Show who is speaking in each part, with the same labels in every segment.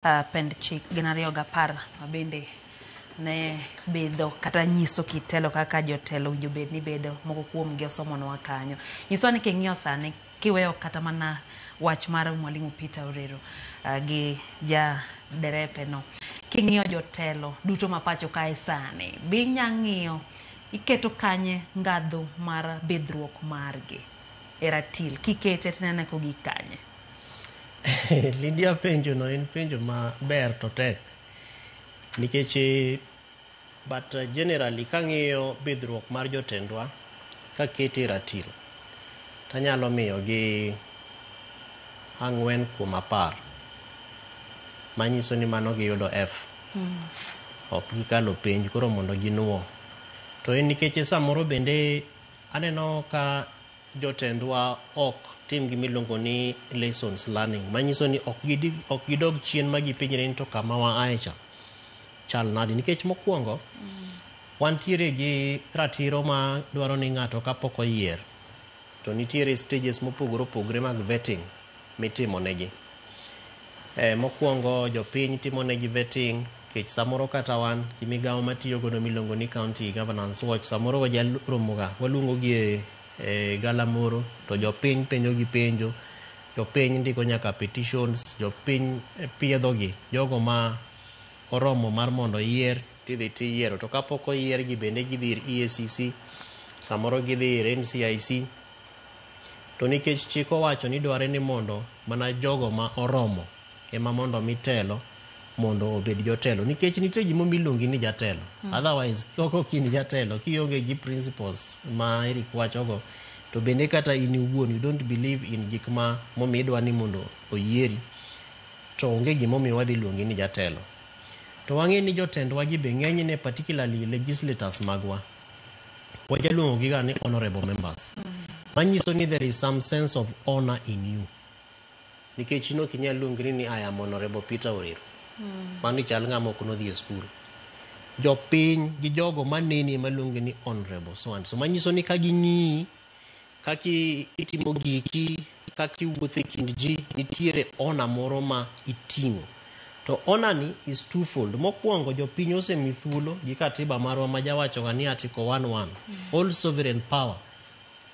Speaker 1: Pend chik 210 mabende ne bidho kata nyiso kit telo kaka jotelo owinjo bed ni bedo moko kuom gi osomonwa kanyo. Nyiswa ni king'iyo sani kiweyo kata mana wach mar Mwalimu Peter Orero gi ja derepe no. King'iyo jotelo duto ma pacho kae sani, be inya ng'iyo iketo kanye ngadho mar bidhruok margi e ratil kikete tinene kogik kanye?
Speaker 2: Lydia, penjo no en penjo maber to tek nikech, but generally kang'iyo bidhruok mar jotendwa kakete e ratil tanyalo miyogi 4 kuom 10, manyiso ni mano giyudo F. Ok gikalo penj, koro mondo ginuo. To en nikech samoro bende aneno ka jotendwa ok tim gimiluongo ni lessons learning, manyiso ni ok gidog chien ma gipenjre ni to kama wa ae cha chal nade, nikech mokwongo wantiere gi ratiro ma dwaro ni ng'ato kapok oyier to nitiere stages mopogore opogore mag vetting mitimo negi. Mokwongo jopiny timo negi vetting, nikech samoro kata wan gi migawo matiyo godo miluongo ni County Governance Watch, samoro wajaromoga waluongo gi e galamoro to jopiny penjo gi penjo, jopiny ndiko nyaka petitions, jopiny piedho gi jogo ma oromo mar mondo oyier tidhi tiyiero. To kapok oyier gi bende gidhi ir EACC, samoro gidhi ir NCIC, to nikech chik owacho ni dware ni mondo mana jogo ma oromo ema mondo mi telo mondo obed jotelo, nikech nitie gimomiyo iluongi ni jatelo. Otherwise ok in jatelo kionge gi principles ma Eric wachogo, to bende kata in iwuon you don't believe in gik ma momiyo idwa ni mondo oyieri, to onge gimomiyo wadhi luongi ni jatelo. To wang'e ni jotendwa gi be ng'enyne, particularly legislators magwa, wajaluongo gi ga ni honorable members, manyiso ni there is some sense of honor in you, nikech in ok inyal luongri ni "I am Honorable Peter Orero". Mano ichal ng'ama ok nodhi e skul. Jopiny gi jogo maneni ema luongi ni honorable so and so, manyiso ni ka ging'iyi kaka itimo giki, kaka iwuotho e kind ji, nitiere honor moro ma iting'o. To honor ni is twofold. Mokwongo, jopiny osemi thuolo gi katiba marwa ma jawacho ga ni article 11, all sovereign power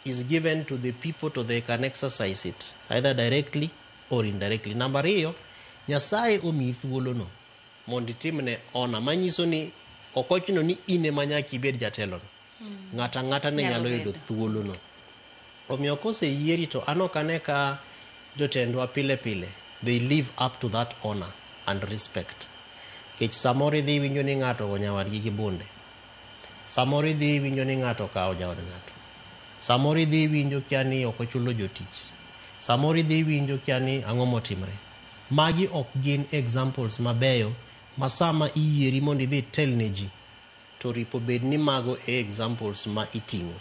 Speaker 2: is given to the people to they can exercise it either directly or indirectly. Namba ariyo, Nyasaye omiyi thuolono mondo itimne honor, manyiso ni ok ochuno ni in ema nyaka ibed jatelono. Ng'ato ang'ata ne nyalo yudo thuolono. Omiyo koseyieri to an ok ane ka jotendwa pile pile they live up to that honor and respect. Nikech samoro idhi iwinjo ni ng'ato ogo nyawadgi gi bunde. Samoro idhi iwinjo ni ng'ato okawo jaod ng'ato. Samoro idhi iwinjo kia ni ok ochulo jotich. Samoro idhi iwinjo kia ni ang'o motimre. Magi ok gin examples mabeyo ma sama iyieri mondo idhi itel ne ji to ripo bed ni mago e examples ma iting'o.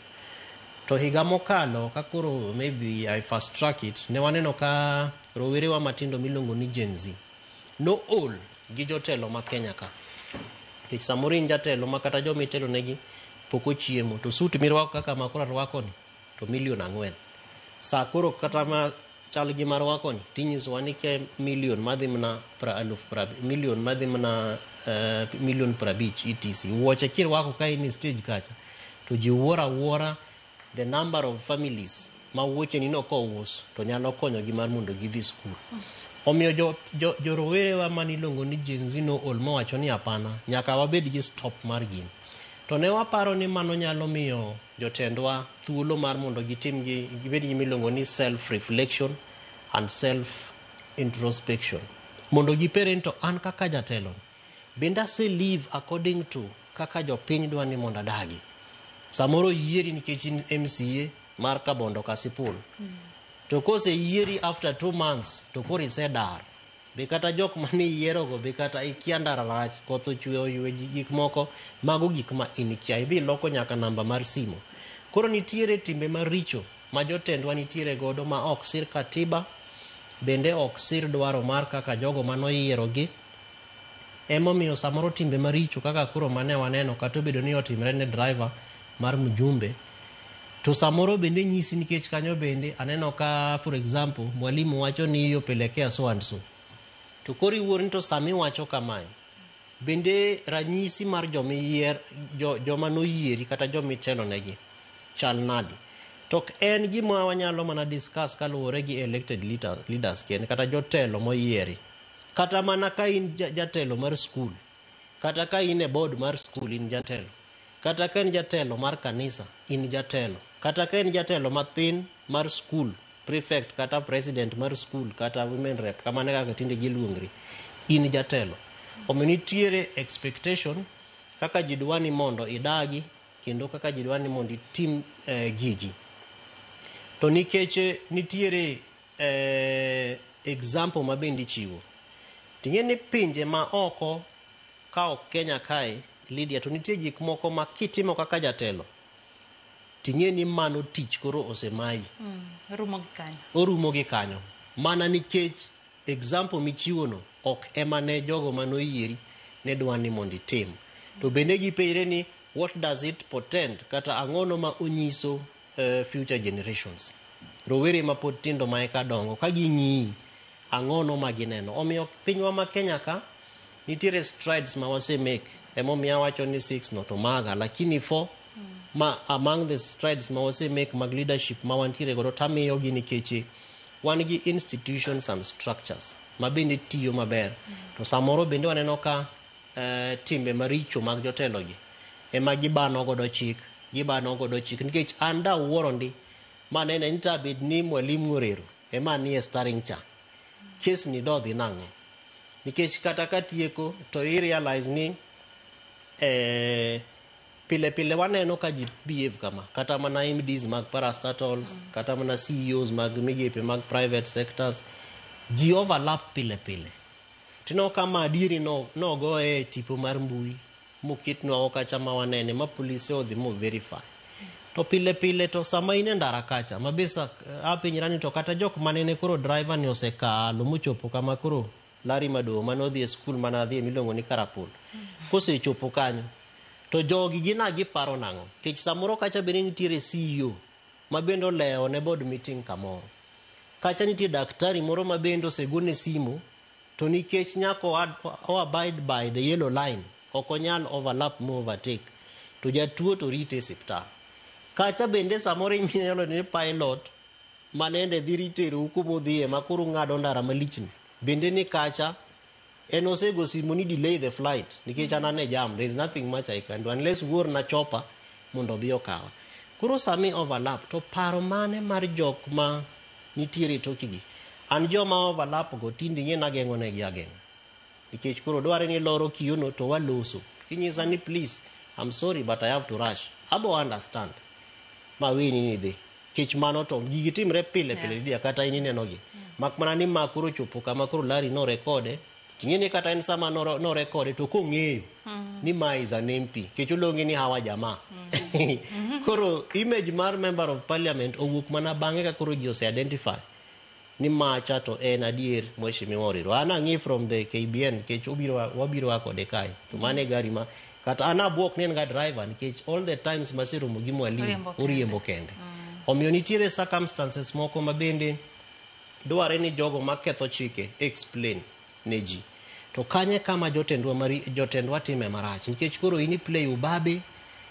Speaker 2: To higa mokalo ka koro maybe I fast track it, ne waneno ka rowerewa matindo miluongo ni Gen Z nool gi jotelo ma Kenya ka. Nikech samoro in jatelo ma kata joma itelo negi pok ochiemo, to suit mirwako kaka ma koro arwako ni to milion 4. Sa koro kata ma chal gi marwako ni tinyisowa ni ke milion madhi mana pra aluf pra milion madhi mana milion 50 etc. Wuoche kirwako ka in e stage kacha to ji wuoro awuora the number of families ma wuocheni no kous to nyalo konyogi mar mondo gidhi skul. Omiyo jo rowerewa maniluongo ni Gen Z nool mowacho ni hapana, nyaka wabed gi stop mar gini. To ne waparo ni mano nyalo miyo jotendwa thuolo mar mondo gitim gi gibed gi miluongo ni self reflection and self introspection. Mondo gipere ni to an kaka jatelo bende ase live according to kaka jopiny dwa ni mondo adagi. Samoro yieri nikech in MCA mar Kabondo Kasipul. To koseyieri after 2 months to koro isedar. Be kata jok mane iyierogo be kata ikia ndara rach, koth ochwe oywe ji gik moko, mago gik ma in ikia. Idhi iloko nyaka namba mar simo. Koro nitiere timbe maricho ma jotendwa nitiere godo ma ok sir katiba, bende ok sir dwaro mar kaka jogo manoyierogi. Emomiyo samoro timbe maricho kaka koro mane waneno kata obedo ni otimre ne driver mar mjumbe, to samoro bende nyisi nikech kanyo bende aneno ka, for example, mwalimu wacho ni yopelekea so and so. To koro iwuoro ni to sama iwacho kamae, bende ranyisi mar jomiyier, joma noyieri kata jomitelonegi chal nadi? To ok en gima wanyalo mana discuss kaluwore gi elected leaders kende kata jotelo moyieri. Kata mana ka in jatelo mar skul, kata ka in e board mar skul in jatelo, kata ka in jatelo mar kanisa in jatelo, kata ka in jatelo mathin mar skul, prefect kata president mar skul kata women rep, kamano e kaka tinde giluongri, in jatelo. Omiyo nitiere expectation kaka ji dwa ni mondo idagi kendo kaka ji dwa ni mondo itim gigi. To nikech nitiere example ma bende ichiwo, ting'e ni pinje ma oko ka ok Kenya kae, Lydia, to nitie gik moko ma kitimo kaka jatelo, ting'e ni mano tich koro osemayi.
Speaker 1: Orumo gi kanyo.
Speaker 2: Orumo gi kanyo. Mana nikech example michiwono ok ema ne jogo manoyieri ne dwa ni mondo itim. To bende gipenjre ni what does it portend, kata ang'ono ma onyiso future generations. Rowere ma pod tindo ma eka dongo, ka ging'iyi, ang'ono ma gineno. Omiyo pinywa ma Kenya ka, nitiere strides ma wase make. Emomiyo awacho ni 6 no to maga, lakini 4 ma among the strides ma wase make mag leadership ma wantiere godo tamiyogi nikech wan gi institutions and structures ma bende tiyo maber. To samoro bende waneno ka timbe maricho mag jotelogi ema gibano godo chik, gibano godo chik. Nikech an da wuoro ndi, manene ni tabed ni Mwalimu Orero ema nie steering cha. Kes ni dodhi nang'o? Nikech kata ka tieko to i realize ni pile pile waneno ka ji behave kama, kata mana MDs mag parastatals, kata mana CEOs mag migepe mag private sectors, ji overlap pile pile. Tineno ka ma adieri nogoye e tipo mar mbui moketnwa oko kacha ma wanene ma polise odhi mo verify. To pile pile to sama in e ndara kacha ma be apenjra ni to kata jok manene koro driver ni osekalo mochopo kama koro Larry Madowo mane odhi e skul mane adhiye miluongo ni Karapol. Kosechopo kanyo to jogi gina giparo nang'o? Nikech samoro kacha bende nitiere CEO ma bende olewo ne board meeting kamoro. Kacha nitie daktari moro ma bende osegone simu to nikech nyaka o abide by the yellow line, ok onyal overlap mo overtake. To jatuo to rite e osiptal. Kacha bende samoro inyalo ni pilot manende dhi terou kumudhiye ma koro ung'ado ndara malichni. Bende ni kacha en osego simu ni delay the flight nikech an ane jam, there is nothing much I can do unless uorna chopper mondo obi okawa. Koro sami overlap to paro mane mar jok ma nitiere e tokgi. An joma overlap go tinde ing'e nageng'o negi ageng'a. Nikech koro dware ni loro kiyono to waloso. Kinyisa ni please, I'm sorry but I have to rush. Abo understand. Ma weni ni dhi. Nikech mano to gigi timre pile pile yeah. Kata in ineno gi. Mak mana ni ma koro chopo kama koro Larry no rekode. Ting'e ni kata en sama no rekode to kong'eyo ni ma is an MP. Nikech oluonge ni hawa jamaa. Koro image mar member of parliament owuok mana bang'e ka koro ji ose identify ni macha to en adier mheshimiwa Orero. An ang'e from the KBN nikech obiro wabiro a kode kae. To mano e gari ma kata an abuok ni en ga driver nikech all the times maseromo gi mwalimu
Speaker 1: Oriembo kende.
Speaker 2: Oriembo kende. Omiyo nitiere circumstances moko ma bende dware ni jogo maketho chike explain ne ji. To kanye kama jotendwa mari, jotendwa time marach nikech koro in i play ubabe,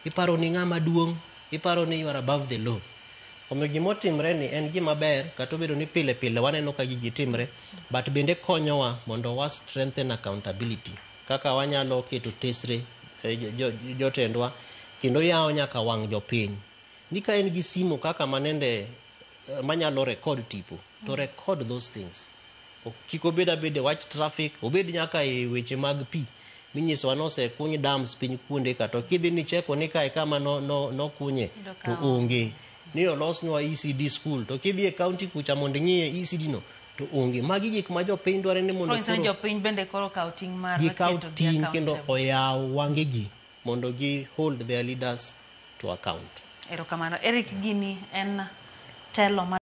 Speaker 2: iparo ni ng'ama duong', iparo ni you are above the law. Omiyo gimotimre ni en gima ber kata obedo ni pile pile waneno ka gigi timre, but bende konyowa mondo wa strengthen accountability kaka wanyalo keto tesre jotendwa kendo yawo nyaka wang' jopiny ni ka en gi simu kaka manende manyalo record tipo to record those things. Kik obed abeda wach traffic, obed nyaka e weche mag pi minyisowa nosekuny dams piny kuonde ka to kidhi ni cheko ni kae kama nokunye
Speaker 1: Yudo
Speaker 2: to
Speaker 1: ka
Speaker 2: onge ni olosnwa ECD school to kidhi e county kucha mondo ing'iye ECD no to onge. Magi gik ma jopiny dwaro ni mondo
Speaker 1: Koro nyiso ni
Speaker 2: koro
Speaker 1: jopiny bende koro kaw ting' mar
Speaker 2: gikaw
Speaker 1: ketogi
Speaker 2: ting' kendo
Speaker 1: accountable.
Speaker 2: oyaw wangegi mondo gi hold their leaders to account.
Speaker 1: Erokamano. Eric, gini en telo ma